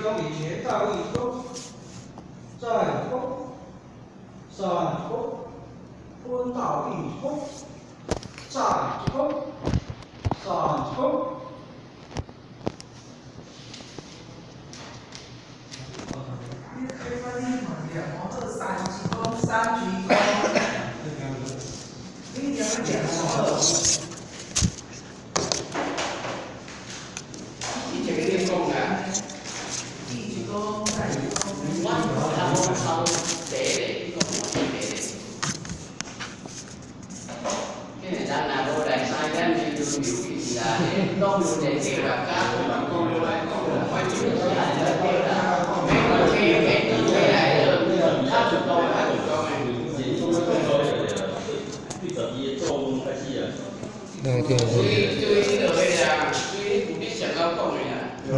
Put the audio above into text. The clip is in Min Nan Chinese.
鞠躬，以前大位一鞠躬，再一鞠躬，三鞠躬，分大位一鞠躬，再一鞠躬，三鞠躬。你开发你嘛念哦，好，三鞠躬，三鞠躬。你念念哦，好。以前你讲啊，一鞠躬，再鞠躬。我頭頭第一個，你講我第一個。今日咱若無來三點時陣留去是啦，當有一個計劃家，每個區每個區來的，較主動，較主動的。對12個做夢開始啊。對對所對。以對你落去啦，所以你有你想要講的啦。我